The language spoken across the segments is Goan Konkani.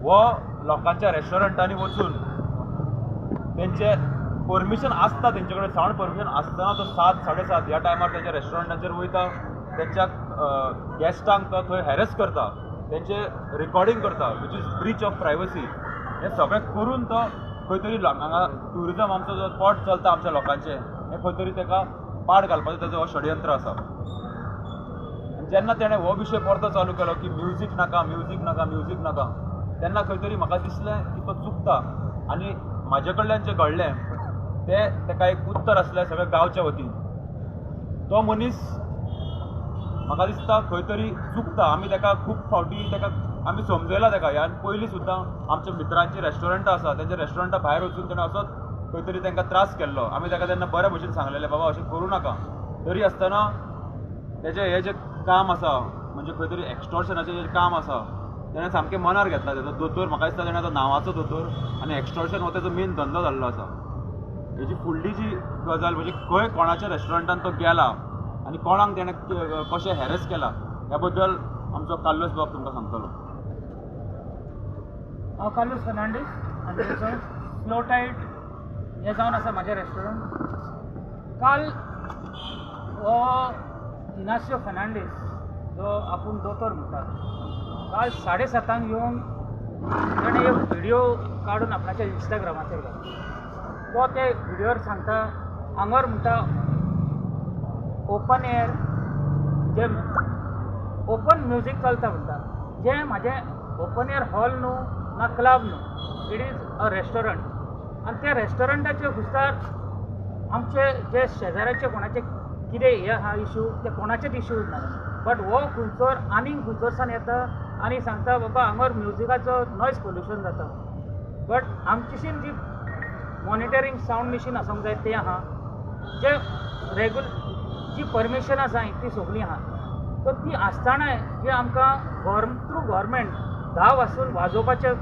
हो लोकांच्या रेस्टॉरंटांनी वचून तेंचे परमिशन आसता, तेंचे कडेन सावंड परमिशन आसतना तो 7, 7:30 ह्या टायमार तेंच्या रेस्टॉरंटाचेर वयता, तेंच्या गेस्टांक तो थंय हॅरेस करता, तेंचे रिकॉर्डिंग करता, which is breach of privacy. हें सगळें करून तो खंय तरी हांगा ट्युरिजम आमचो जो पोट चलता आमच्या लोकांचें, हें खंय तरी ताका पाड घालपाचो तेजो हो षडयंत्र आसा. आनी जेन्ना तेणें हो विशय परतो चालू केलो की म्युजीक नाका, म्युजीक नाका, म्युजीक नाका, तेन्ना खंय तरी म्हाका दिसलें की तो चुकता आनी म्हाजे कडल्यान जें घडलें तें ताका एक उत्तर आसलें सगळ्या गांवच्या वतीन. तो मनीस म्हाका दिसता खंय तरी चुकता. आमी ताका खूब फावटी ताका आमी समजयला ताका. ह्यान पयलीं सुद्दां आमच्या मित्रांची रेस्टॉरंटां आसा, तेंच्या रेस्टॉरंटा भायर वचून तेणें असोच खंय तरी तांकां त्रास केल्लो. आमी ताका तेन्ना बऱ्या भशेन सांगलेलें, बाबा, अशें करूं नाका. तरी आसतना तेजें हें जें काम आसा, म्हणजे खंय तरी एक्स्टॉर्शनाचें जें काम आसा, तेणें सामकें मनार घेतलां. तेजो दोतोर, म्हाका दिसता तेणें आतां नांवाचो दोतोर आनी एक्स्टॉर्शन हो तेजो मेन धंदो जाल्लो आसा. हेजी फुडली जी गजाल म्हणजे खंय कोणाच्या रेस्टॉरंटान तो गेला आनी कोणाक तेणें कशें हॅरेस केला, ह्या बद्दल आमचो कार्लोस बाब तुमकां सांगतलो. हांव कार्लूस फर्नांडीस आनी स्लो टायड हें जावन आसा म्हाजें रेस्टॉरंट. काल हो इनासियो फर्नांडीस, जो आपूण दोतोर म्हणटा, काल 7:30 येवन तेणें एक व्हिडियो काडून आपणाच्या इंस्टाग्रामाचेर घातलो. तो ते व्हिडियोर सांगता, हांगर म्हणटा ओपन एअर जे ओपन म्युजीक चलता म्हणटा, जें म्हाजें ओपन एअर हॉल न्हू ना क्लब न्हू, it is a restaurant. आनी त्या रेस्टॉरंटाचे खुस्तार आमचे जे शेजाऱ्याचे कोणाचे कितें हे आहा इशू, ते कोणाचेच इशू ना. बट हो खंयसर आनीक खंयसरसान येता आनी सांगता, बाबा, हांगर म्युजिकाचो नॉयज पोल्युशन जाता. बट आमचीशीन जी मॉनिटरींग सावंड मिशीन आसूंक जाय तें आहा, जे रेगुल जी परमिशन आसा ती सगळीं आहा. तर ती आसतनाय जे आमकां थ्रू गव्हर्मेंट 10 पासून वाजोवपाचें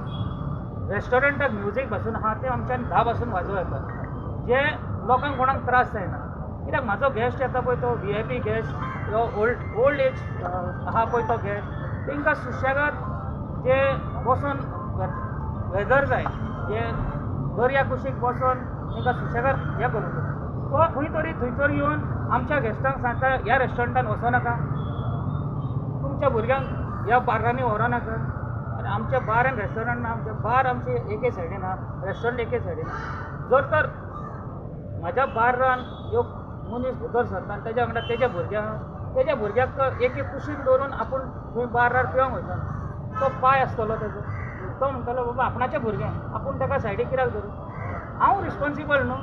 रेस्टॉरंटाक म्युजीक पासून आहा, तें आमच्यान 10 पासून वाजोवं येता, जे लोकांक कोणाक त्रास जायना. कित्याक म्हाजो गेस्ट येता पळय, तो व्हीआयपी गेस्ट, यो ओल्ड एज आहा पळय तो गेस्ट, तांकां सुशेगाद जे बसोन वेदर जाय, जे दर्या कुशीक बसोन तांकां सुशेगाद हें करूंक जाय. तो खंय तरी थंयसर येवन आमच्या गेस्टांक सांगता, ह्या रेस्टॉरंटान वचो नाका, तुमच्या भुरग्यांक ह्या बार्रांनी व्हरो नाका. आनी आमच्या बार आनी रेस्टॉरंट, आमचे बार आमचे एके सायडीन आहा, रेस्टॉरंट एके सायडीन आहा. जर तर म्हाज्या बार्रान ह्यो मनीस भितर सरता आनी तेज्या वांगडा तेज्या भुरग्यांक आहा, तेज्या भुरग्याक तो एके कुशीन दवरून आपूण थंय बार्रार पिवंक वयता, तो पाय आसतलो तेजो, तो म्हणटलो, बाबा, आपणाचें भुरगें, आपूण ताका सायडीक कित्याक धरूं? हांव रिस्पोन्सिबल न्हू,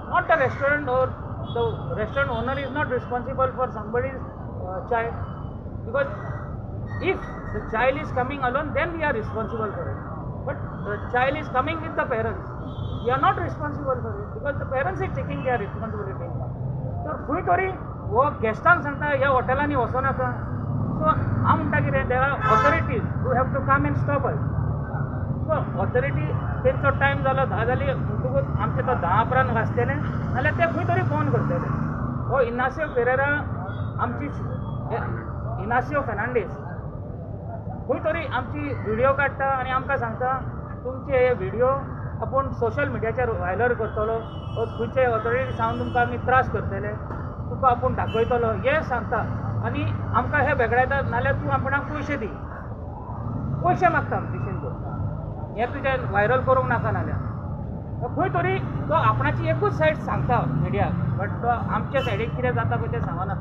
not the restaurant or the restaurant owner is not responsible for somebody's child, because if the child is coming alone, then we are responsible for it, but the child is coming with the parents, we are not responsible for it because the parents is taking their responsibility. तर खंय तरी हो गेस्टांक सांगता, ह्या हॉटेलांनी वचो नाका. सो हांव म्हणटा कितें, there are authorities who have to come and stop us. So authority तेंचो टायम जालो, 10 जाली म्हणटकूच आमचे तो 10 उपरांत वाजतले, नाल्यार ते खंय तरी फोन करतले. हो इनासियो फेरेरा, आमची इनासियो फेर्नांडीस खंय तरी आमची व्हिडियो काडटा आनी आमकां सांगता, तुमचे हे व्हिडियो आपूण सोशल मिडियाचेर व्हायरल करतलो, खंयचे ऑथॉरिटी सावन तुमकां आमी त्रास करतले, तुका आपूण दाखयतलो हें सांगता आनी आमकां हे बेगडायता, नाल्यार तूं आपणाक पयशे दी. पयशे मागता आमचे, तो हें तुजें व्हायरल करूंक नाका. नाल्यार खंय तरी तो आपणाची एकूच सायड सांगता मिडियाक, बट तो आमच्या सायडीक कितें जाता पळय तें सांगना.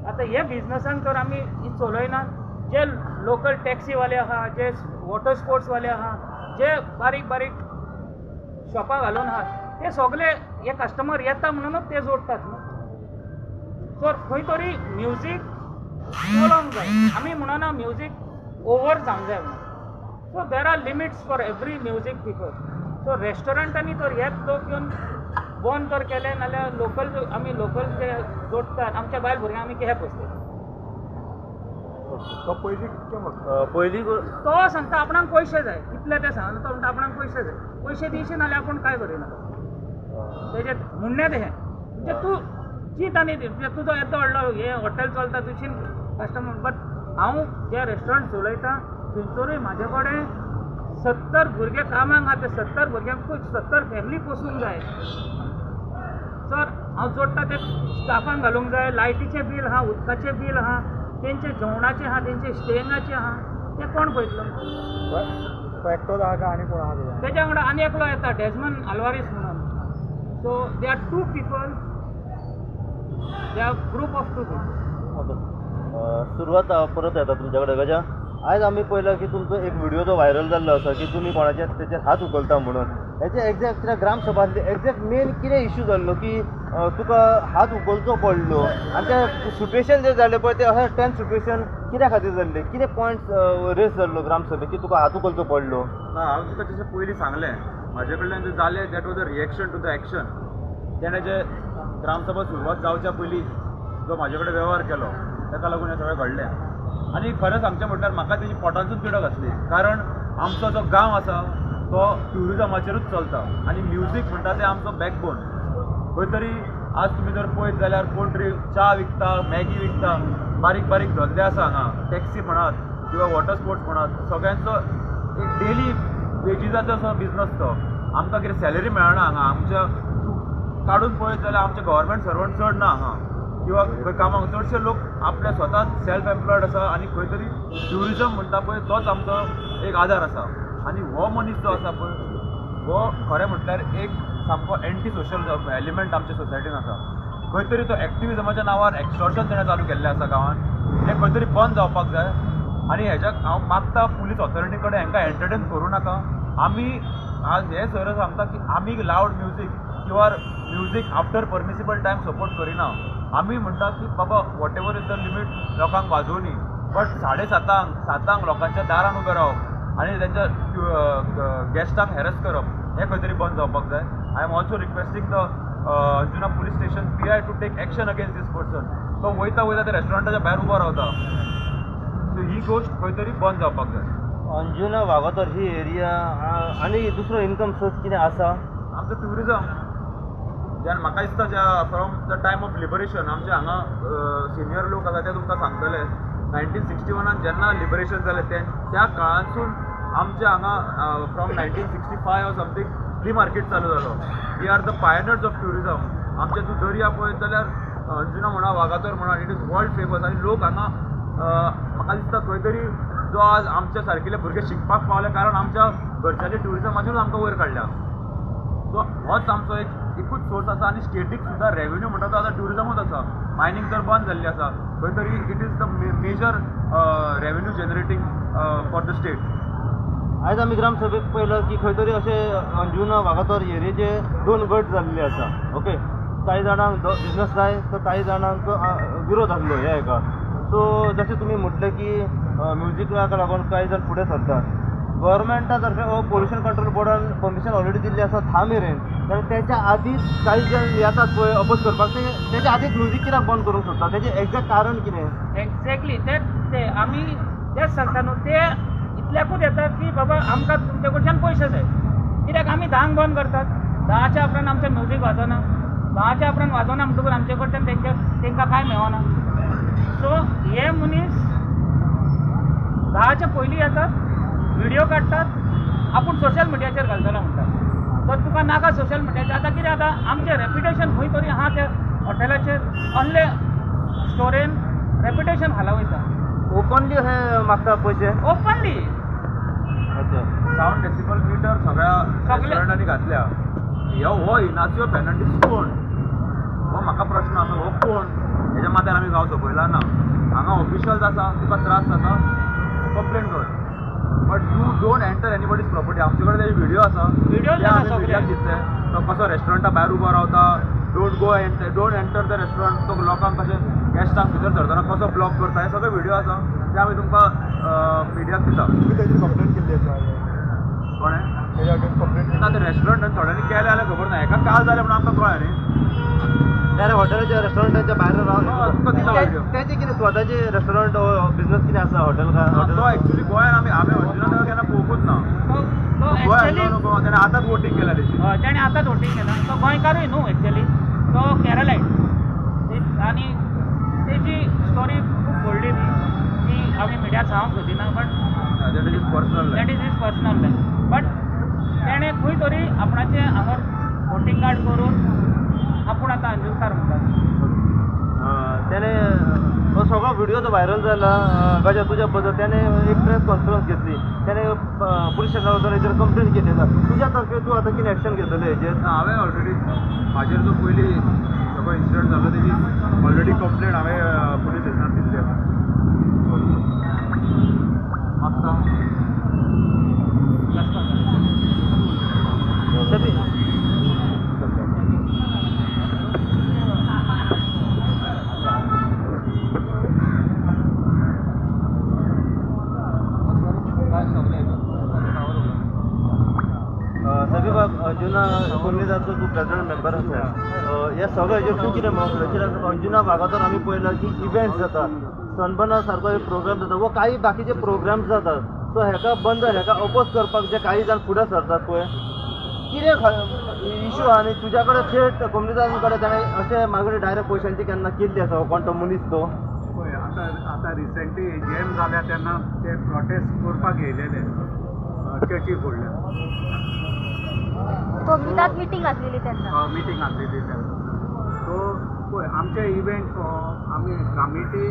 आतां हे बिजनसान तर आमी चलयना. जे लोकल टॅक्सीवाले आहा, जे वॉटर स्पोर्ट्सवाले आहा, जे बारीक बारीक शॉपां घालून आहात, ते सगळे हे कस्टमर येता म्हणूनच ते जोडटात न्हू. सो खंय तरी म्युजीक चलोवंक जाय. आमी म्हणना म्युजीक ओवर जावंक जाय म्हणून. So there are limits for every music people. So रेस्टॉरंटांनी तर हेच लोक येवन बंद तर केले, नाल्यार लोकल आमी लोकल जे जोडटात, आमच्या बायल भुरग्यांक आमी कित्याक पोसतले? तो पयलीं कितके मागता? पयलीं तो सांगता आपणाक पयशे जाय. कितले ते सांगना. तो म्हणटा आपणाक पयशे जाय, पयशे दिवचे नाल्यार आपूण काय करिना. तेजें म्हणणें तें म्हणजे तूं चीत आनी म्हणजे तुजो येदो व्हडलो हें हॉटेल चलता, तुजीन कस्टमर, बट हांव जें रेस्टॉरंट चलयता थंयसरूय म्हाजे कडेन 70 भुरगे कामाक आहा, ते 70 भुरग्यांकूय 70 फॅमिली पोसूंक जाय. सर, हांव जोडटा ते स्टाफान घालूंक जाय. लायटीचें बील आहा, उदकाचें बील आहा, तेंचे जेवणाचें आहा, तेंचे स्टेइंगाचें आहा, तें कोण पळयतलो? तो एकटोच आहा काय आनी कोण आहा तेज्या? तेज्या वांगडा आनी एकलो येता, डेजमन आल्वारीस म्हणून. So they are two people, they are group of two people. Okay. सुरवात परत येता तुमच्या कडेन. गजा, आयज आमी पळयलां की तुमचो एक व्हिडिओ जो व्हायरल जाल्लो आसा की तुमी कोणाच्या तेचेर हात उखलता म्हणून, हेचे एग्जॅक्ट कित्याक ग्रामसभांतले एग्जॅक्ट मेन कितें इश्यू जाल्लो की तुका हात उखलचो पडलो आनी ते सिट्युएशन जें जालें पळय, तें अशें टेन्स सिट्युएशन कित्या खातीर जाल्लें? कितें पॉयंट्स रेज जाल्लो ग्रामसभेक की तुका हात उखलचो पडलो? ना, हांव तुका तशें पयलीं सांगलें, म्हाजे कडल्यान जें जालें, that was a reaction to the action. तेणें जे ग्रामसभा सुरवात जावच्या पयलीं जो म्हाजे कडेन वेव्हार केलो, ताका लागून हें सगळें घडलें. आनी खरें सांगचें म्हटल्यार म्हाका तेजी पोटांतूच तिडक आसली, कारण आमचो जो गांव आसा तो ट्युरिजमाचेरूच चलता आनी म्युजीक म्हणटा तें आमचो बॅकबोन. खंय तरी आज तुमी जर पळयत जाल्यार कोण तरी च्या विकता, मॅगी विकता, बारीक बारीक धंदे आसा हांगा, टॅक्सी म्हणात किंवा वॉटर स्पोर्ट्स म्हणात, सगळ्यांचो एक डेली वेजीसाचो असो बिजनस तो. आमकां कितें सॅलरी मेळना हांगा. आमच्या काडून पळयत जाल्यार आमचे गव्हर्मेंट सर्वंट चड ना हांगा किंवा खंय कामाक. चडशे लोक आपल्या स्वता सेल्फ एम्प्लॉयड आसा आनी खंय तरी ट्युरिजम म्हणटा पळय, तोच आमचो एक आदार आसा. आनी हो मनीस जो आसा पळय, हो खरें म्हटल्यार एक सामको एंटी सोशल एलिमेंट आमच्या सोसायटीन आसा. खंय तरी तो एक्टिविजमाच्या नांवार एक्स्टॉर्शन तेणें चालू केल्लें आसा गांवांत, हें खंय तरी बंद जावपाक जाय. आनी हेज्या हांव मागता पुलीस ऑथॉरिटी कडेन, हांकां एंटरटेन करूं नाका. आमी आज हे सर सांगता की आमी लावड म्युजीक किंवा music after permissible time support करिना. आमी म्हणटा की बाबा, whatever is the limit, लोकांक वाजोवनी, बट 7:30, 7 लोकांच्या दारान उबें रावप आनी तेंच्या गेस्टांक हॅरस करप, हें खंय तरी बंद जावपाक जाय. I am also requesting the Anjuna police station PI to take action against this person. तो वयता वयता त्या रेस्टॉरंटाच्या भायर उबो रावता, सो ही गोश्ट खंय तरी बंद जावपाक जाय. अंजुना वागातोर ही एरिया आनी दुसरो इन्कम सोर्स कितें आसा? आमचो ट्युरिजम जेन्ना म्हाका दिसता, ज्या from the time of liberation, आमचे हांगा सिनियर लोक आसा ते तुमकां सांगतले, 1961 जेन्ना लिबरेशन जालें ते त्या काळांतसून आमचे हांगा from 1965 or something flea market चालू जालो. We are the pioneers of tourism. आमचे तूं दर्या पळयत जाल्यार अंजुना म्हणा, वागातोर म्हणा, it is world famous. आनी लोक हांगा म्हाका दिसता खंय तरी जो आज आमच्या सारकिले भुरगे शिकपाक पावले, कारण आमच्या घरच्यांनी ट्युरिजमाचेरूच आमकां वयर काडल्या. सो होच आमचो एक एकूच सोर्स आसा आनी स्टेटीक सुद्दां रेवेन्यू म्हणटा तो आतां ट्युरिजमूच आसा. मायनींग तर बंद जाल्ली आसा. खंय तरी it is the major revenue generating for the state. आयज आमी ग्रामसभेक पळयलां की खंय तरी अशें अंजुना वागातोर एरियेचे दोन गट जाल्ले आसा. ओके, कांय जाणांक बिजनस जाय तर कांय जाणांक विरोध आसलो ह्या हेका. सो जशें तुमी म्हटलें की म्युजिकाक लागून कांय जाण फुडें सरतात, गव्हर्मेंटा तर्फे हो पोल्युशन कंट्रोल बोर्डान परमिशन ऑलरेडी दिल्ली आसा 10 मेरेन, जाल्यार तेच्या आदींच कांय जाण येतात पळय अपोज करपाक, ते तेच्या आदींच म्युजीक कित्याक बंद करूंक सोदता? तेजें एग्जॅक्ट कारण कितें? एक्झॅक्टली, ते ते आमी तेच सांगता न्हू, ते इतल्याकूच येतात की बाबा, आमकां तुमचे कडच्यान पयशे जाय. कित्याक आमी 10क बंद करतात, 10च्या उपरांत आमचें म्युजीक वाजना. 10च्या उपरांत वाजना म्हणटकूच आमचे कडच्यान तेंच्या तेंकां कांय मेळना. सो हे मनीस 10च्या पयलीं येतात, व्हिडिओ काडटात, आपूण सोशल मिडियाचेर घालतलो म्हणटात. तर तुका नाका सोशल मिडियाचेर. आतां कितें जाता, आमचें रेप्युटेशन खंय तरी आहा त्या हॉटेलाचेर, असले स्टोरेन रेप्युटेशन खाला वयता. ओपनली अशें मागता पयशे? ओपनली. अच्छा. सावंड डेसिबल मिटर सगळ्या रेस्टॉरंटांनी घातल्या. ह्यो हो इनासियो फेर्नांडीस कोण, हो म्हाका प्रश्न आसा. हो कोण? हेज्या माथ्यार आमी गांव सोंपयला ना. हांगा ऑफिशियल्स आसा, तुका त्रास जाता कंप्लेन कर, but you don't enter anybody's property. आमचे कडेन तेजे व्हिडिओ आसा. Videos ते आसा आमी सगळे. मिडियाक दितले, तो कसो रेस्टॉरंटा भायर उबो रावता, don't go enter, don't enter the restaurant, तो लोकांक कशें गेस्टांक भितर सरतना कसो ब्लॉक करता, हे सगळे व्हिडिओ आसा, ते आमी तुमकां मिडियाक दिता. तुमी ताजेर कंप्लेन केल्ली आसा? कोणें? तेज्या अगेन्स्ट कंप्लेन? ना, ते रेस्टॉरंटान थोड्यांनी केलें जाल्यार खबर ना. हेका काल जालें म्हणून आमकां कळ्ळें न्ही. त्या हॉटेलाच्या रेस्टॉरंटाच्या भायर हय, तुका दिता रावन video. तेजे कितें स्वताचे रेस्टॉरंट बिजनस कितें आसा, हॉटेल काय हॉटेल? तो एक्चुली गोंयान आमी अंजुना केन्ना पळोवंकूच ना. तो तो गोंय एक्चुअली आसलो न्हू, तेणें आतांच वोटींग केल्या तेजी. हय, तेणें आतांच वोटींग केलां. तो गोंयकारूय न्हू एक्चुअली, तो केरलायट आनी तेजी स्टोरी खूब व्हडली ती, ती आमी मिडियाक सांगूंक सोदिना, but That is personal. That is his personal life. नांवाचें हांगा वोटींग कार्ड करून आपूण आतां अंजुणकार म्हणटा. त्याने हो सगळो व्हिडिओ जो व्हायरल जाला गजा तुज्या बद्दल, त्याने एक प्रेस कॉन्फरन्स घेतली, त्याने पुलीस स्टेशना वचून हेजेर कंप्लेन केली आसा. तुज्या तर्फे तूं आतां कितें एक्शन घेतलें हेजेर? हांवें ऑलरेडी म्हाजेर जो पयलीं सगळो इन्सिडंट जालो तेजी ऑलरेडी कंप्लेन हांवें पुलीस स्टेशनार दिल्ली आसा. मागता. सभी सभी बाब, अंजुना कोमनिदाचो तूं प्रेसिडेंट मेंबर आसा, ह्या सगळ्या हेजेर तूं कितें म्हणूंक सोदता? कित्याक अंजुना वागातोर आमी पळयलां की इव्हेंट्स जाता, सनबर्ना सारको एक प्रोग्राम जाता वो काही बाकीचे प्रोग्राम्स जातात, सो हेका बंद, हेका अपोज करपाक जे काही जाण फुडें सरतात पळय, कितें इशू आहा? आनी तुज्या कडेन थेट कोमनिदान कडेन ताणें अशें मागणी डायरेक्ट पयशांची केन्ना केल्ली आसा? हो कोण तो मनीस तो? पळय, आतां आतां रिसेंटली जॅम जाल्या तेन्ना ते प्रोटेस्ट करपाक येयलेले चर्ची फुडल्यान. कोमिताद मिटींग आसलेली तेन्ना. मिटींग आसलेली तेन्ना. सो पळय, आमचे इव्हेंट हो आमी कमिटी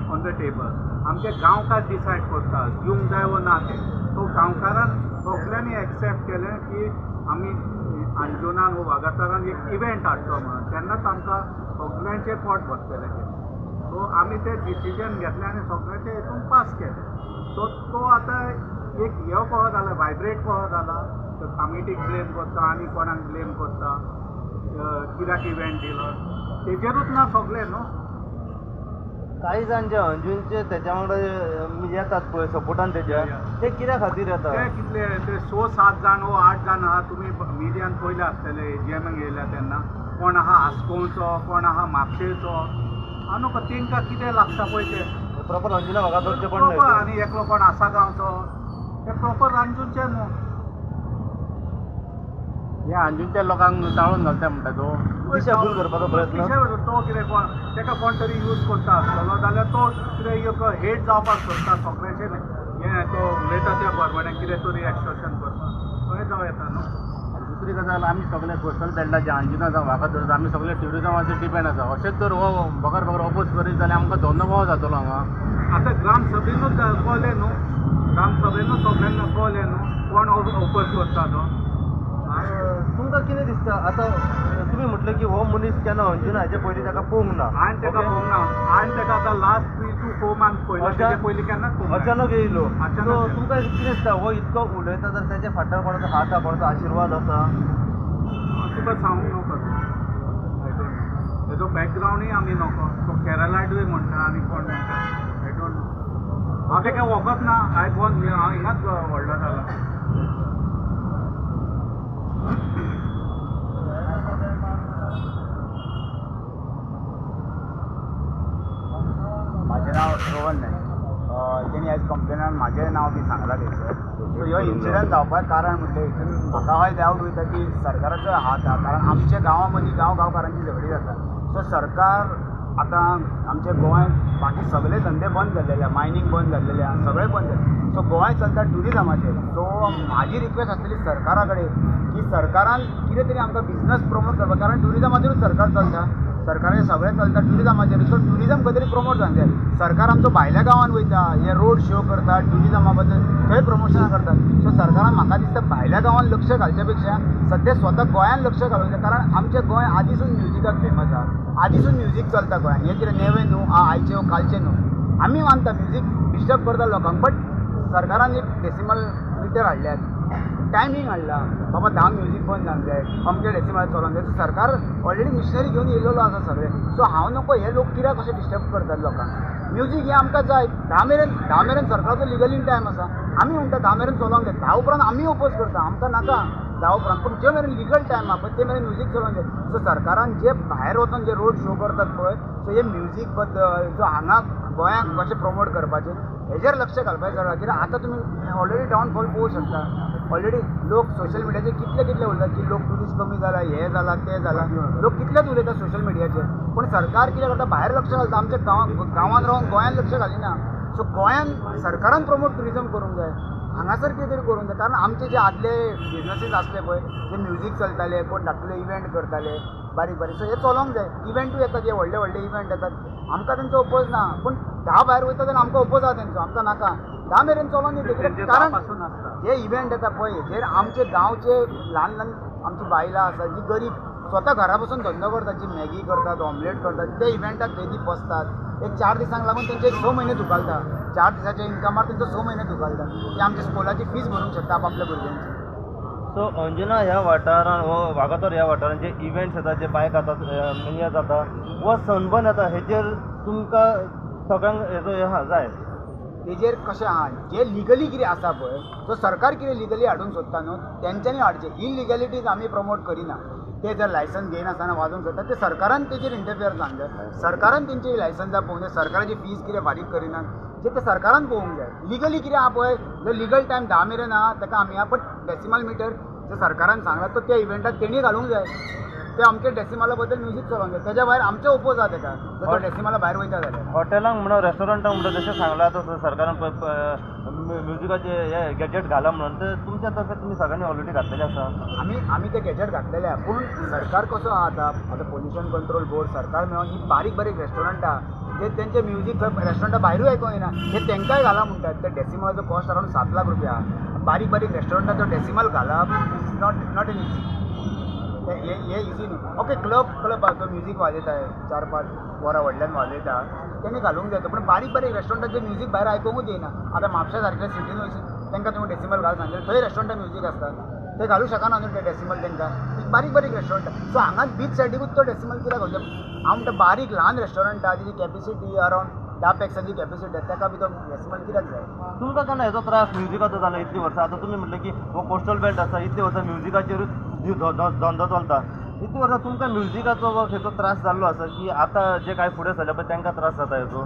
ऑन the table, आमचे गांवकार डिसायड करता दिवंक जाय वो ना तें. सो गांवकारान सगल्यांनी एक्सेप्ट केलें की आमी अंजुनान वो वागातोरान एक इव्हेंट हाडचो म्हणून, तेन्नाच आमकां सगल्यांचें पोट भरतलें तें. सो आमी तें डिसिजन घेतलें आनी सगळ्यांचे हितून पास केलें. सो तो आतां एक हे कहो जाला, वायब्रेट कहो जाला, तो कमिटीक ब्लेम करता आनी कोणाक ब्लेम करता, कित्याक इव्हेंट दिलो तेजेरूच ना सगळें न्हू. काही जाण जे अंजुनचे तेच्या वांगडा येतात पळय सपोर्टान तेच्या, ते कित्या खातीर येतात? ते कितले ते 6-7 जाण वो 8 जाण आहा. तुमी मिडियान पयले आसतले एजीएमाक येयल्या तेन्ना, कोण आहा आस्कोवचो, कोण आहा म्हापशेचो, आनी तेंकां कितें लागता पळय तें. प्रॉपर अंजुना वागातोरचे कोण प्रॉपर न्हय. आनी एकलो कोण आसा गांवचो, ते प्रॉपर अंजुनचे न्हू. हे अंजुनच्या लोकांक जाळून घालता म्हणटा तो. दिशाभूल करपाचो प्रयत्न. तो कितें कोण तेका कोण तरी यूज करता आसतलो जाल्यार तो कितें एक हेट जावपाक सोदता सगळ्यांचें. हें तो उलयता त्या बरोबर कितें तरी एक्सटॉर्शन करपाक थंय जावं येता न्हू. आनी दुसरी गजाल, आमी सगळे कोस्टल बेल्टाचे अंजुना जावं वागातोर, आमी सगळे ट्युरिजमाचेर डिपेंड आसा. अशेंच जर हो बगर बगर अपोज करीत जाल्यार आमकां धंदो कहो जातलो हांगा? आतां ग्रामसभेनूच कळ्ळें न्हू, ग्रामसभेनूच सगळ्यांक कळ्ळें न्हू कोण ओपोज करता तो. तुमकां कितें दिसता आतां? तुमी म्हटलें की हो मनीस केन्ना अंजुना हाचे पयलीं ताका पळोवंक ना. हांवें ताका पळोवंक ना. हांवें ताका आतां लास्ट 3 to 4 month पयलो, तेजे पयलीं केन्नाच पळोवंक ना. अचानक येयलो. अचानक सो येयलो. तुमकां कितें दिसता, हो इतको उलयता तर तेच्या फाटल्यान कोणाचो हात आसा, कोणाचो आशिर्वाद आसा? तुका सांगूंक नको, I don't know. तेजो बॅकग्रावंडूय आमी नको. तो केरलाटूय म्हणटा आनी कोण म्हणटा, I don't know. हांव ताका वखत ना. हांवें गोवन, हांव हिंगाच व्हडलो जाला. म्हाजें नांव रोहन नायक. तेणी आयज कंप्लेनान म्हाजें नांव बी सांगलां थंयसर. सो ह्यो इन्सिडंट जावपाक कारण म्हटल्यार हितून म्हाका हय डावट वयता की सरकाराचो हात आहा, कारण आमच्या गांवा मदीं गांव गांवकारांची झगडीं जाता. सो सरकार आतां आमच्या गोंयांत बाकी सगळे धंदे बंद जाल्लेले आहा, मायनींग बंद जाल्लेलें आहा, सगळें बंद जालें. सो गोंय चलता ट्युरिजमाचेर. सो म्हाजी रिक्वेस्ट आसतली सरकारा कडेन की सरकारान कितें तरी आमकां बिजनस प्रमोट करपाक, कारण ट्युरिजमाचेरूच सरकार चलता, सरकाराचें सगळें चलता ट्युरिजमाचेर. सो ट्युरिजम खंय तरी प्रमोट जावंक जाय. सरकार आमचो भायल्या गांवांत वयता, हे रोड शो करता, ट्युरिजमा बद्दल थंय प्रमोशनां करतात. सो सरकारान म्हाका दिसता भायल्या गांवांत लक्ष घालच्या पेक्षा सद्या स्वता गोंयांत लक्ष घालूंक जाय, कारण आमचें गोंय आदीसून म्युजिकाक फेमस आहा, आदीसून म्युजीक चलता गोंयांत. हें कितें नवें न्हू, आयचें वो कालचें न्हू. आमी मानता म्युजीक डिस्टर्ब करता लोकांक, बट सरकारान एक डेसिमल मिटर हाडल्यात, टायमींग हाडला, बाबा 10 म्युजीक बंद जावंक जाय, अमके डेसिमल चलोंक जाय. सो सरकार ऑलरेडी मिशनरी घेवन येयलेलो आसा सगळें. सो हांव नको हे लोक कित्याक कशें डिस्टर्ब करतात लोकांक. म्युजीक हें आमकां जाय 10 मेरेन, 10 मेरेन सरकाराचो लिगली टायम आसा. आमी म्हणटा 10 मेरेन चलोंक जाय, 10 उपरांत आमी ओपोज करता, आमकां नाका 10 उपरांत, पूण जे मेरेन लिगल टायम आहा पळय ते मेरेन म्युजीक चलोंक जाय. सो सरकारान जे भायर वचोन जे रोड शो करतात पळय, सो हे म्युजीक बद्दल जो हांगा गोंयांक कशें प्रमोट करपाचें हेजेर लक्ष घालपाक जाय. कित्याक आतां तुमी ऑलरेडी डावनफॉल पळोवंक शकता. ऑलरेडी लोक सोशल मिडियाचेर कितले कितले उलयतात की लोक ट्युरिस्ट कमी जाला, हें जाला, तें जाला, लोक कितलेच उलयतात सोशल मिडियाचेर. पूण सरकार कितें करता, भायर लक्ष घालता, आमच्या गांवांत रावन गोंयांत लक्ष घालिना. सो गोंयांत सरकारान प्रमोट ट्युरिजम करूंक जाय. हांगासर कितें तरी करूंक जाय, कारण आमचे जे आदले बिजनसीस आसले पळय, जे म्युजीक चलताले, कोण धाकटुले इव्हेंट करताले बारीक बारीक, सो हे चलोंक जाय. इव्हेंटूय येतात, जे व्हडले व्हडले इव्हेंट येतात, आमकां तेंचो ओपोज ना, पूण 10 भायर वयता तेन्ना आमकां ओपोज आसा तेंचो, आमकां नाका 10 मेरेन चलोन दी. कारण जे इव्हेंट येता पळय हेजेर आमचे गांवचे ल्हान ल्हान आमची बायलां आसा जी गरीब स्वता घरा बसून धंदो करतात, जी मॅगी करतात, ऑमलेट करतात, ते इव्हेंटाक थंय बसतात. एक 4 दिसांक लागून तेंचे 6 म्हयने दुखालता, 4 दिसाच्या इन्कमार तेंचो 6 म्हयने दुखालता. ते आमच्या स्कुलाची फीज भरूंक शकता आपल्या भुरग्यांची. सो अंजुना ह्या वाठारान हो वागातोर ह्या वाठारान जे इव्हेंट्स येता, जे बायक जाता, मिनिया जाता वा सनबर्न येता, हेजेर तुमकां सगळ्यांक हेजो हे आहा जाय. तेजेर कशें आहा, जे लिगली कितें आसा पळय, सो सरकार कितें लिगली हाडूंक सोदता न्हू तेंच्यांनी हाडचें. इलिगॅलिटीज आमी प्रमोट करिना. ते जर लायसन्स घेयनासतना वाजोवंक सोदता ते सरकारान तेजेर इंटरफियर जावंक जाय, सरकारान तेंची लायसन्सां पळोवंक जाय, सरकाराची फीज कितें फारीक करिनात जे ते सरकारान पळोवंक जाय. लिगली कितें आहा पळय, जो लिगल टायम 10 मेरेन आहा ताका आमी आहा, बट डेसिमल मिटर जे सरकारान सांगलां तो त्या इव्हेंटाक तेणी घालूंक जाय. ते अमके डेसिमला बद्दल म्युजीक चलोवंक जाय, तेज्या भायर आमचो ओपोज आहा तेका, जर तो डेसिमला भायर वयता जाल्यार. हॉटेलांक म्हणून रेस्टॉरंटांक म्हणून जशें सांगलां तसं सरकारान म्युजिकाचे हे गॅजेट घाला म्हणून, ते तुमच्या तर्फे तुमी सगळ्यांनी ऑलरेडी घातलेले आसा. आमी ते गॅजेट घातलेले आहा, पूण सरकार कसो आहा आतां, आतां पोल्युशन कंट्रोल बोर्ड सरकार मेळोन ही बारीक बारीक रेस्टॉरंटां जे तेंचे म्युजीक रेस्टॉरंटा भायरूय आयकोंक येना हे तेंकांय घाला म्हणटात. ते डेसिमलाचो कॉस्ट अरावंड 7 लाख रुपया आहा. बारीक बारीक रेस्टॉरंटाचो डेसिमल घालप is not an easy, हे इजी न्हू. ओके, क्लब क्लब तो म्युजीक वाजयता, 4-5 वरां व्हडल्यान वाजयता, तेणी घालूंक जाय, पूण बारीक बारीक रेस्टॉरंटाचें म्युजीक भायर आयकोंकूच येना. आतां म्हापशा सारक्या सिटीन वचून तांकां तुमी डेसिमल घाल सांगले, थंय रेस्टॉरंटान म्युजीक आसता, ते घालूं शकना न्हू ते डेसिमल तांकां, बारीक बारीक रेस्टॉरंटां. सो हांगा बीच सायडीकूच तो डेसिमल कित्याक घालचो? हांव म्हणटा बारीक ल्हान रेस्टॉरंट आहा तेजी कॅपेसिटी अरावंड 10 पॅक्सांची कॅपेसिटी आहा, ताका बी तो डेसिमल कित्याक जाय? तुमकां केन्ना हेजो त्रास म्युजिकाचो जालो इतलीं वर्सां? आतां तुमी म्हटलें की हो कोस्टल बेल्ट आसा, इतलीं वर्सां म्युजिकाचेरूच धंदो चलता, इतलीं वर्सां तुमकां म्युजिकाचो वा हेचो त्रास जाल्लो आसा की आतां जे कांय फुडें सरले पळय तांकां त्रास जाता हेजो?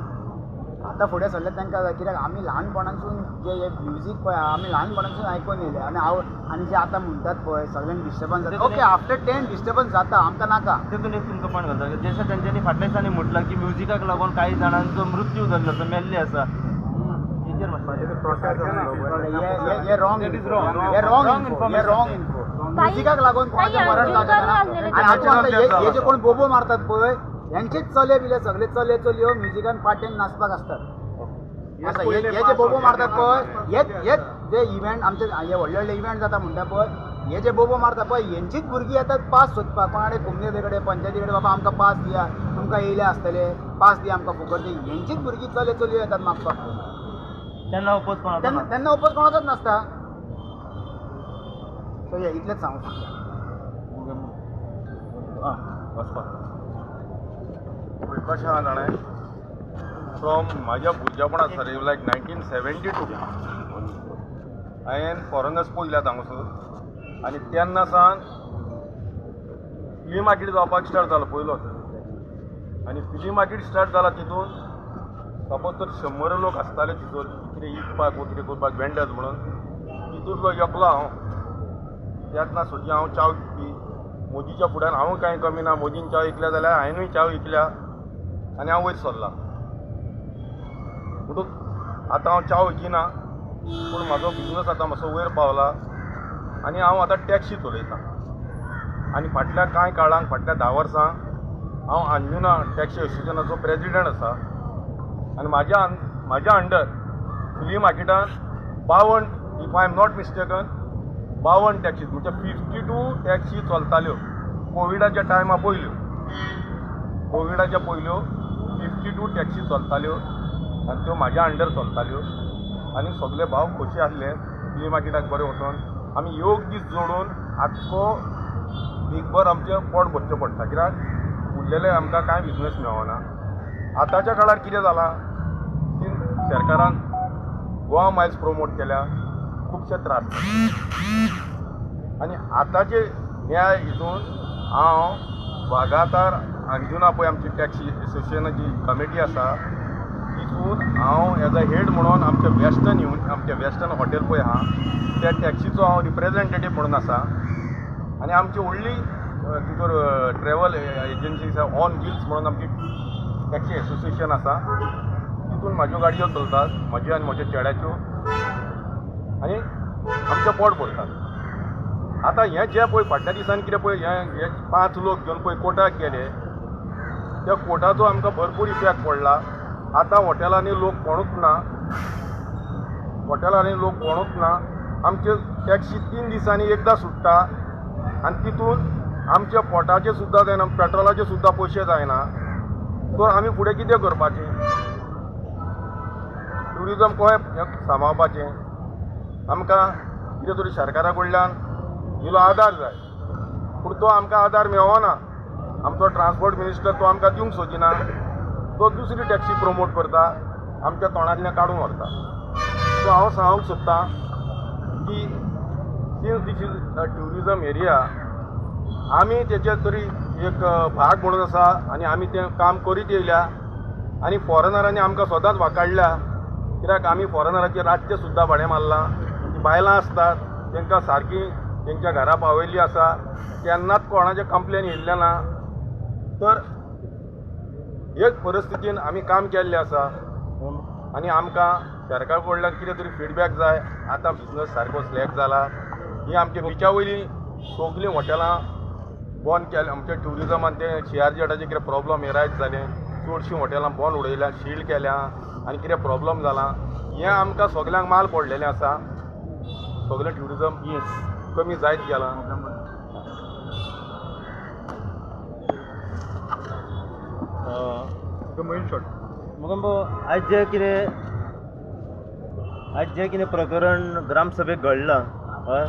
आतां फुडें सरले तांकां जाय, कित्याक आमी ल्हानपणांसून जे हे म्युजीक पळय आमी ल्हानपणांसून आयकून येयले. आनी हांव आनी जे आतां म्हणटात पळय सगळ्यांक डिस्टर्बन्स जाता, ओके आफ्टर 10 डिस्टर्बन्स जाता, आमकां नाका. तितून एक तुमकां पॉयंट घालता, जशें तेंच्यांनी फाटल्या दिसांनी म्हटलां की म्युजिकाक लागून कांय जाणांचो मृत्यू जाल्लो आसा, मेल्ले आसा, हेचेर हे रॉंग, हे रॉंग इन्फो. म्युजिकाक लागून कोणाचें मरण जावचें ना. आनी हे जे कोण बोबो मारतात पळय हेंचेच चले बिले सगळे चले चलयो म्युजिकान पार्टेन नाचपाक आसतात. हे जे बोबो मारतात पळय हेच जे इव्हेंट आमचे हे व्हडले व्हडले इव्हेंट जाता म्हणटा पळय, हे जे बोबो मारता पळय हेंचीच भुरगीं येतात पास सोदपाक, कोणा कडेन कुमनेते कडेन पंचायती कडेन, बाबा आमकां पास दिया, तुमकां येयले आसतले पास दिया आमकां फुकट दी, हेंचीच भुरगीं चले चलयो येतात मागपाक. तेन्ना ओपोज कोणाचो? तेन्ना ओपोज कोणाचोच नासता. सो हे इतलेंच सांगूंक शकता. कशें आहा जाणा, फ्रॉम म्हाज्या भुरगेपणा सर लायक 1972 हांवें फॉरेनर्स पयल्यात हांगासर, आनी तेन्ना सावन फ्ली मार्केट जावपाक स्टार्ट जालो पयलोच. आनी फ्ली मार्केट स्टार्ट जाला तितून सपोज तर 100 लोक आसताले तितून कितें विकपाक वो कितें करपाक वेंडर्स म्हणून, तितूंतलो एकलो हांव. तेन्ना सुद्दां हांव च्याव विकपी, मोदीच्या फुड्यान हांव कांय कमी ना, मोदीन च्याव विकल्या जाल्यार हांवेनूय च्याव विकल्या आनी हांव वयर सरला. म्हणटूच आतां हांव च्याव विकिना, पूण म्हाजो बिजनस आतां मातसो वयर पावला आनी हांव आतां टॅक्सी चलयतां. आनी फाटल्या कांय काळांक, फाटल्या 10 वर्सां हांव अंजुना टॅक्सी एसोसिएशनाचो प्रेजिडंट आसा. आनी म्हाज्या अंडर फ्ली मार्केटान 52, if I am not mistaken, 52 taxis म्हणजे 52 टॅक्सी चलताल्यो कोविडाच्या टायमा पयल्यो, कोविडाच्या पयल्यो 52 टॅक्सी चलताल्यो आनी त्यो म्हाज्या अंडर चलताल्यो. आनी सगळे भाव खोशी आसले फ्ली मार्केटाक बरें वचोन. आमी योग दीस जोडून आख्खो वीकभर आमचें पोट भरचें पडटा, कित्याक उरलेलें आमकां कांय बिजनस मेळना. आतांच्या काळार कितें जालां की सरकारान गोवा मायल्स प्रोमोट केल्या, खुबशे त्रास. आनी आतांचे न्याय हितून हांव वागातार अंजुना पळय आमची टॅक्सी एसोसिएशनाची कमिटी आसा तितून हांव एज अ हेड म्हणून आमच्या वेस्टर्न युन आमच्या वेस्टर्न हॉटेल पळय आहा त्या टॅक्सीचो हांव रिप्रेजेंटेटीव म्हणून आसा. आनी आमची व्हडली तितूर ट्रॅवल एजन्सी आसा ऑन व्हिल्स म्हणून आमची टॅक्सी एसोसिएशन आसा, तितून म्हाज्यो गाडयो चलतात, म्हज्यो आनी म्हज्या चेड्याच्यो. आनी आमचें पोट भरतात. आतां हें जें पळय फाटल्या दिसांनी कितें पळय हे 5 लोक घेवन पळय कोर्टाक गेले, त्या कोर्टाचो आमकां भरपूर इफेक्ट पडला. आतां हॉटेलांनी लोक कोणूच ना, हॉटेलांनी लोक कोणूच ना. आमचे टॅक्सी 3 दिसांनी एकदां सुट्टा आनी तितून आमच्या पोटाचे सुद्दां जायना, पेट्रोलाचे सुद्दां पयशे जायना. तर आमी फुडें कितें करपाचें? ट्युरिजम कशें सांबाळपाचें? आमकां कितें तरी सरकारा कडल्यान इल्लो आदार जाय, पूण तो आमकां आदार मेळना. आमचो ट्रान्सपोर्ट मिनिस्टर तो आमकां दिवंक सोदिना, तो दुसरी टॅक्सी प्रमोट करता, आमच्या तोंडांतल्यान काडून व्हरता. सो हांव सांगूंक सोदतां की since this is a tourism area, आमी तेचे तरी एक भाग म्हणून आसा आनी आमी तें काम करीत येयल्या आनी फॉरेनरांनी आमकां सदांच वाकाडल्या, कित्याक आमी फॉरेनराचेर रातचें सुद्दां भाडें मारलां. ती बायलां आसतात तांकां सारकी तेंच्या घरा पावयल्ली आसा, केन्नाच कोणाचें कंप्लेन येयल्लें ना. तर एक परिस्थितीन आमी काम केल्लें आसा आनी आमकां सरकार कडल्यान कितें तरी फिडबॅक जाय. आतां बिजनस सारको स्लॅक जाला. ही आमच्या बिचा वयलीं सगलीं हॉटेलां बंद केल्या. आमच्या ट्युरिजमान ते सीआरझेडाचे कितें प्रॉब्लम एरायज जालें, चडशीं हॉटेलां बंद उडयल्या, सील केल्या आनी कितें प्रॉब्लम जाला. हें आमकां सगल्यांक माल पडलेलें आसा. सगळें ट्युरिजम कमी जायत गेलां. मोगंबो, आयज जें कितें प्रकरण ग्रामसभेक घडलां, हय,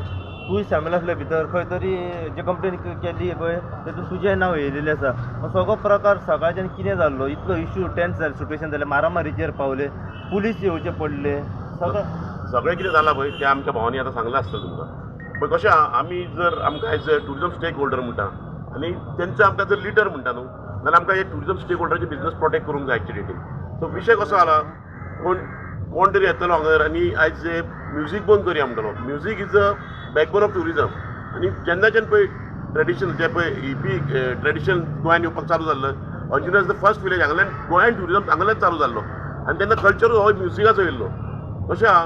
तूंय सामील आसले भितर, खंय तरी जे कंप्लेन केल्ली पळय तेतून तुजें नांव येयलेलें आसा. सगळो प्रकार सकाळच्यान कितें जाल्लो, इतलो इशू टेन्स जाले, सिट्युएशन जालें, मारामारीचेर पावले, पुलीस येवचे पडले, सगळें सगळें कितें जालां पळय तें आमच्या भावांनी आतां सांगलां आसतलें तुमकां. पळय कशें आहा, आमी जर आमकां as a tourism stakeholder म्हणटा आनी तेंचो आमकां जर लिडर म्हणटा न्हू, जाल्यार आमकां हे ट्युरिजम स्टेक होल्डराचे बिजनस प्रोटेक्ट करूंक जाय एक्चुअली. सो विशय कसो जाला, कोण तरी येतलो हांगर आनी आयज म्युजीक बंद करया म्हणटलो. Music is a backbone of tourism. आनी जेन्नाच्यान पळय ट्रेडिशन जे पळय हिपी ट्रेडिशन गोंयान येवपाक चालू जाल्लो, Anjuna is the first village हांगल्यान गोंयान ट्युरिजम हांगल्यान चालू जाल्लो आनी तेन्ना कल्चर हो म्युजिकाचो येयल्लो. कशें आहा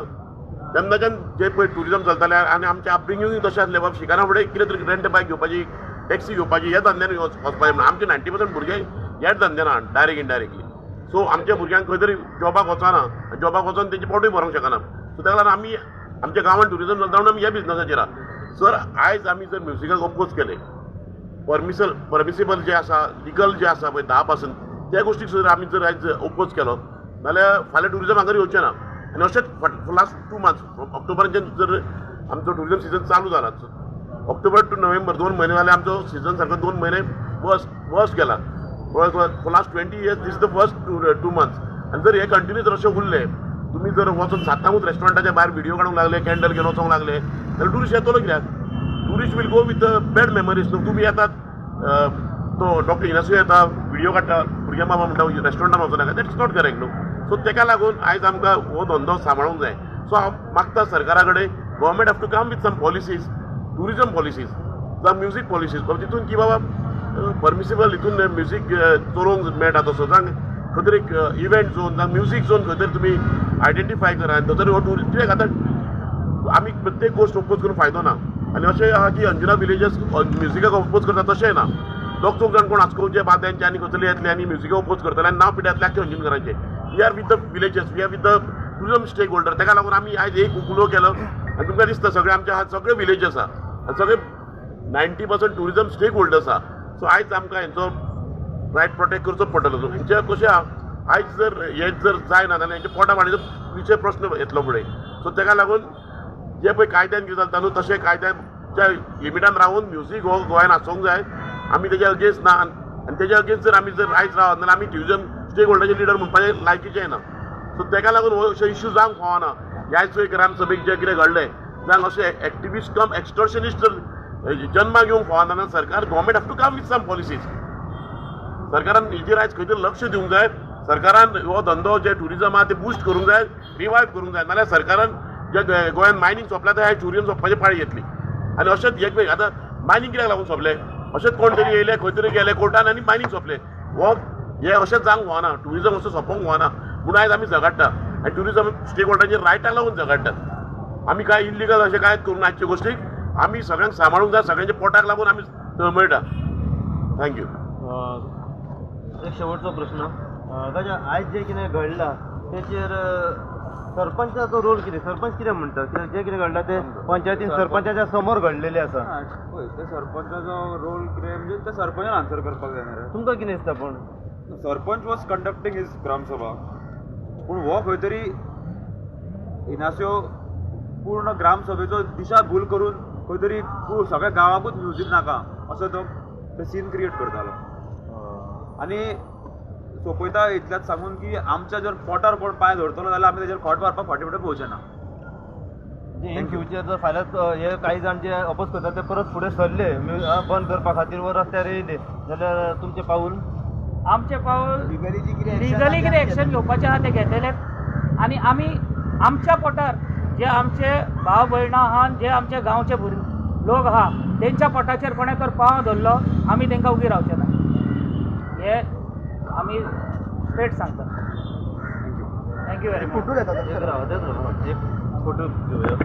तेन्नाच्यान जे पळय ट्युरिजम चलतालें आनी आमचें अपब्रिंगींगूय तशें आसलें, बाबा शिकारा फुडें कितें तरी रेंट बायक घेवपाची, टॅक्सी घेवपाची, ह्या धंद्यान वचपाचें म्हणून आमचे 90% भुरगे ह्याच धंद्यान आहा डायरेक्ट इनडायरेक्टली. सो आमच्या भुरग्यांक खंय तरी जॉबाक वचना, जॉबाक वचोन तेंचे पोटूय भरोंक शकना. सो ताका लागून आमी आमच्या गांवांत ट्युरिजम चलता म्हणून आमी ह्या बिजनसाचेर आहा. सर आयज आमी जर म्युजिकाक अपोज केलें, परमिसिबल जें आसा, लिगल जें आसा पळय 10% त्या गोश्टीक सुद्दां आमी जर आयज ओपोज केलो जाल्यार फाल्यां ट्युरिजम हांगर येवचें ना. आनी अशेंच लास्ट 2 मंथ्स ऑक्टोबराच्यान जर आमचो ट्युरिजम सिजन चालू जाला, ऑक्टोबर टू नोव्हेंबर 2 म्हयने जाल्यार आमचो सिजन सारको 2 म्हयने वर्स्ट गेला. For last 20 years this is the first 2 months. आनी जर हे कंटिन्यू जर अशें उरलें, तुमी जर वचून 7ांकूच रेस्टॉरंटाच्या भायर व्हिडियो काडूंक लागले, कॅन्डल घेवन वचोंक लागले जाल्यार ट्युरिस्ट येतलो कित्याक? Tourist will go with bad memories. न्हू तुमी येतात, तो डॉक्टर इनासू येता, व्हिडियो काडटा, भुरग्यां बाबा म्हणटा रेस्टॉरंटान वचूं नाका, that is not correct न्हू. सो तेका लागून आयज आमकां हो धंदो सांबाळूंक जाय. सो हांव मागता सरकारा कडेन, government have to come with some policies, tourism policies जावं म्युजीक पॉलिसीज, बाबा तितून की बाबा परमिसिबल हितून म्युजीक चलोवंक मेळटा तसो, जावं खंय तरी एक इव्हेंट झोन जावं म्युजीक झोन खंय तरी तुमी आयडेंटिफाय करा आनी थंय तरी हो टुरिस्ट कित्याक आतां आमी प्रत्येक गोश्ट ओपोज करून फायदो ना. आनी अशें आहा की अंजुना विलेजस म्युजिकाक ओपोज करता तशें ना, दोग चौग जाण कोण आस्कोवचे बाद्यांचे आनी खंयसरले येतले आनी म्युजिकाक ओपोज करतले आनी नांव पिड्यातले आख्खे अंजुनकारांचे. We are with the villages, we are with the tourism stakeholder. तेका लागून आमी आयज एक उलो केलो आनी तुमकां दिसता सगळे आमचे सगळे विलेजस आहा आनी सगळे 90% ट्युरिजम स्टेक होल्डर्स आहा. सो आयज आमकां हेंचो रायट प्रोटेक्ट करचो पडटलो. हेंचे कशें आहा, आयज जर हें जर जायना जाल्यार हेंच्या पोटा पाणयाचो विशय प्रश्न येतलो फुडें. सो तेका लागून जे पळय कायद्यान कितें चलता न्हू तशें कायद्याच्या लिमिटान रावन म्युजीक हो गोंयान आसूंक जाय. आमी तेज्या अगेन्स्ट ना आनी तेज्या अगेन्स्ट जर आमी जर आयज रावत जाल्यार आमी ट्युरिजम स्टेक होल्डराचे लिडर म्हणपाचे लायकीचे ना. सो तेका लागून हो अशे इश्यू जावंक फावना. ह्याच एक ग्रामसभेक जें कितें घडलें जावं अशें एक्टिविस्ट कम एक्स्टॉर्शनिस्ट जर जन्माक येवंक फावना जाल्यार सरकार government have to come with some policies. सरकारान हेजेर आयज खंय तरी लक्ष दिवंक जाय. सरकारान हो धंदो जे ट्युरिजम आहा ते बुस्ट करूंक जाय, रिवायव करूंक जाय. नाल्यार सरकारान जे गोंयांत मायनींग सोंपल्या ते ट्युरिजम सोंपपाची पाळी येतली. आनी अशेंच एक आतां मायनींग कित्याक लागून सोंपलें, अशेंच कोण तरी येयले खंय तरी गेले कोर्टान आनी मायनींग सोंपलें. हो हें अशेंच जावंक फावना, ट्युरिजम असो सोंपोंक फावना म्हूण आयज आमी झगडटा आनी ट्युरिजम स्टेक होल्डरांचे रायटाक लागून झगडटात. आमी काय इल्लिगल अशें कांयच करूं ना आजचे गोश्टीक. आमी सगळ्यांक सांबाळूंक जाय, सगळ्यांच्या पोटाक लागून आमी तळमळटा. Thank you. एक शेवटचो प्रश्न ताच्या, आयज जें कितें घडलां तेचेर सरपंचाचो रोल कितें? सरपंच कितें म्हणटा? कित्याक जें कितें घडलां तें पंचायतीन सरपंचाच्या समोर घडलेलें आसा. पळय, ते सरपंचाचो रोल कितें म्हणजे ते सरपंचान आन्सर करपाक जाय न्ही रे. तुमकां कितें दिसता पूण? Sarpanch was conducting his gram sabha, पूण हो खंय तरी इनास्यो पूर्ण ग्रामसभेचो दिशा भूल करून खंय तरी सगळ्या गांवाकूच म्युजीक नाका असो तो सीन क्रिएट करतालो. आनी सोंपयता इतल्याच सांगून की आमच्या जर पोटार कोण पांय धरतलो जाल्यार आमी तेजेर खोट मारपाक फाटीं फुडें पळोवचे ना. इन फ्युचर जर फाल्यां हे काही जाण जे अपोज करतात ते परत फुडें सरले बंद करपा खातीर वा रस्त्यार येयले जाल्यार तुमचें पावूल? आमचें पावल लिगली जी कितें लिगली कितें एक्शन घेवपाचें आहा तें घेतले आनी आमी आमच्या पोटार जे आमचे भाव भयणां आहा आनी जे आमचे गांवचे भुरगे लोक आहा तेंच्या पोटाचेर कोणें तर पांव धरलो, आमी तेंकां उगी रावचे ना, हे आमी स्ट्रेट सांगता. Thank you very much. एक राव, एक राव, एक फोटो घेवया.